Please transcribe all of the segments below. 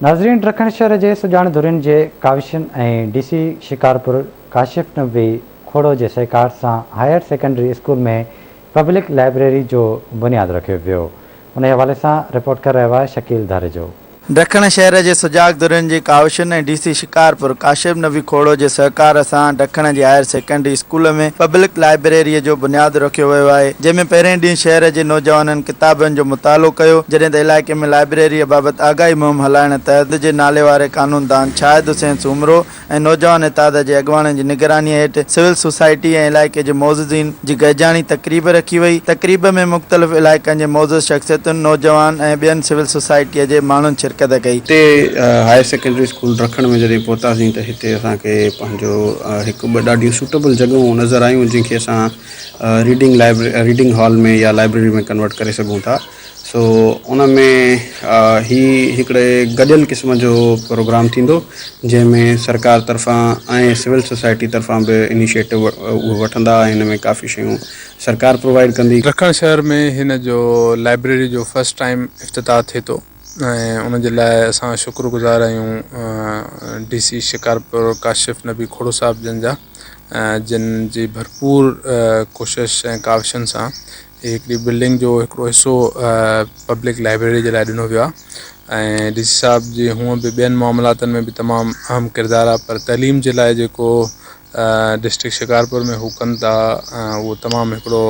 ناظرين ڊکڻ شهر جي سڄاڻ ڌرين جي ڪاوشن ۽ ڊي سي شڪارپور ڪاشف نبوي کوڙو جي سهڪار سان higher secondary school ۾ public library جو بنياد رکيو ويو انهي حوالي سان رپورٽ ڪري رهيو آهي شڪيل ڌاريجو. ڊکڻ شهر جي سجاڳ ڌرين جي ڪاوشن ۽ ڊي سي شڪارپور ڪاشف نبي کوڙو جي سهڪار سان ڊکڻ جي هائير سيڪنڊري اسڪول ۾ پبلڪ لائبريريء جو بنياد رکيو ويو آهي جنهن ۾ پهرئين ڏينهن شهر جي نوجوانن ڪتابن جو مطالعو ڪيو جڏهن ته علائقي ۾ لائبريريء بابت آگاهي مهم هلائڻ تحت جي ناليواري قانوندان شاهد حسين سومرو ۽ نوجوان اتحاد جي اڳواڻن جي نگرانيء هيٺ سول سوسائٽي ۽ علائقي جي معززين جي گڏجاڻي تقريب رکي وئي. تقريب ۾ مختلف علائقن جي معزز شخصيتن، نوجوان ۽ ٻين سول سوسائٽيء جي ماڻهن شرڪت ڪئي. هتي هائير سيڪنڊري اسڪول رکڻ ۾ جڏهن پهتاسين ته هتي اسان کي پنهنجو هڪ ٻه ڏاڍيون سوٽيبل جڳهون نظر آيون جن کي اسان ريڊنگ لائبريري ريڊنگ هال ۾ يا لائبريري ۾ ڪنورٽ ڪري سگهون ٿا. سو ان ۾ هي هڪڙي گڏيل قسم جو پروگرام ٿيندو جنهن ۾ سرڪار طرفان ۽ سول سوسائٽي طرفان به انيشيٽو اهو وٺندا ۽ ان ۾ ڪافي شيون سرڪار پرووائيڊ ڪندي. ڊکڻ شهر ۾ هن جو لائبريري جو فرسٽ ٽائيم افتتاح ٿئي ٿو ۽ ان جي لاء اسان شڪر گذار آهيون ڊي سي شڪارپور ڪاشف نبي کوڙو صاحب جن جا جن جي ڀرپور ڪوشش ۽ ڪاوشن سان هي هڪڙي بلڊنگ جو هڪڙو حصو پبلڪ لائبريري جي لاء ڏنو ويو آهي ۽ ڊي سي صاحب جي هونء به ٻين معاملاتن ۾ به تمام اهم ڪردار آهي پر تعليم جي لاء جيڪو ڊسٽرڪٽ شڪارپور ۾ هو ڪن ٿا اهو تمام هڪڙو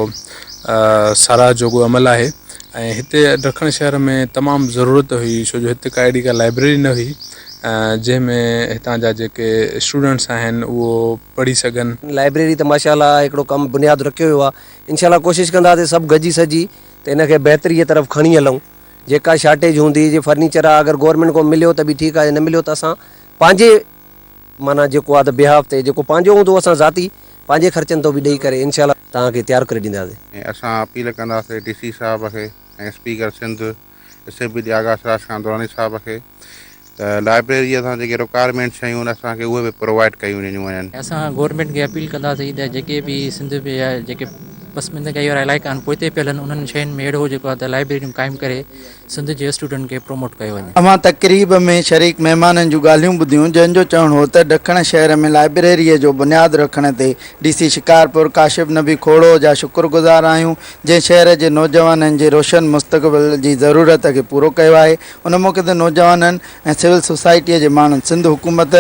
ساراهه جوڳو عمل آهي ۽ هتي ڊکڻ شهر ۾ تمام ضرورت هئي ڇو جو هتي ڪا اهڙي ڪا لائبريري نه هئي جنهن ۾ هتان جا جيڪي اسٽوڊنٽس آهن اهو پڙهي سگهن. لائبريري ته ماشاء الله هڪڙو ڪم بنياد رکيو ويو آهي انشاء الله ڪوشش ڪنداسين سڀ گڏجي سڏجي ته ان کي بهتري جي طرف کڻي هلون جيڪا شارٽيج هوندي جي فرنيچر آ اگر گورنمينٽ کان مليو ته به ٺيڪ آ جي نه مليو ته اسان پنهنجي معنيٰ جيڪو آ ته بيهاف تي جيڪو پنهنجو هوندو اسان ذاتي پنهنجي خرچن تان به ڏئي ڪري انشاء الله توهان کي تيار ڪري ڏينداسين. ۽ اسان اپيل ڪنداسين ڊي سي صاحب کي ۽ اسپيڪر سنڌ اسيمبلي آغا سراج خان دراني صاحب کي ته لائبريري جي اسان جيڪي رڪوائرمينٽ شيون آهن اسان کي اهي به پرووائيڊ ڪيون وڃيون وڃن. اسان گورنمينٽ کي اپيل ڪنداسين ته جيڪي به سنڌ ۾ يا جيڪي پسماندگي وارا علائقا آهن پوئتي پيل آهن انهن شين ۾ اهڙو جيڪو آهي ته لائبريريون قائم ڪري سنڌ جي اسٽوڊنٽ کي پروموٽ ڪيو وڃي. اوهان تقريب ۾ شريڪ مهمانن جون ڳالهيون ٻڌيون جن جو چوڻ هو ته ڏکڻ شهر ۾ لائبريريء جو بنياد رکڻ تي ڊي سي شڪارپور ڪاشف نبي کوڙو جا شڪر گذار آهيون جنهن شهر جي نوجوانن جي روشن مستقبل جي ضرورت کي پورو ڪيو آهي ان موقعي تي نوجوانن ۽ سول سوسائٽيء جي ماڻهن سنڌ حڪومت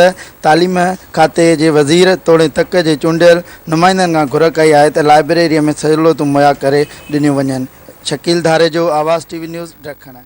تعليم کاتي جي وزير توڙي تڪ جي چونڊيل نمائندن کان گهر ڪئي آهي ته لائبريريء ۾ سهولتون مهيا ڪري ڏنيون وڃن. Shakeel Dharejo, Awaz T V news, Dakhan.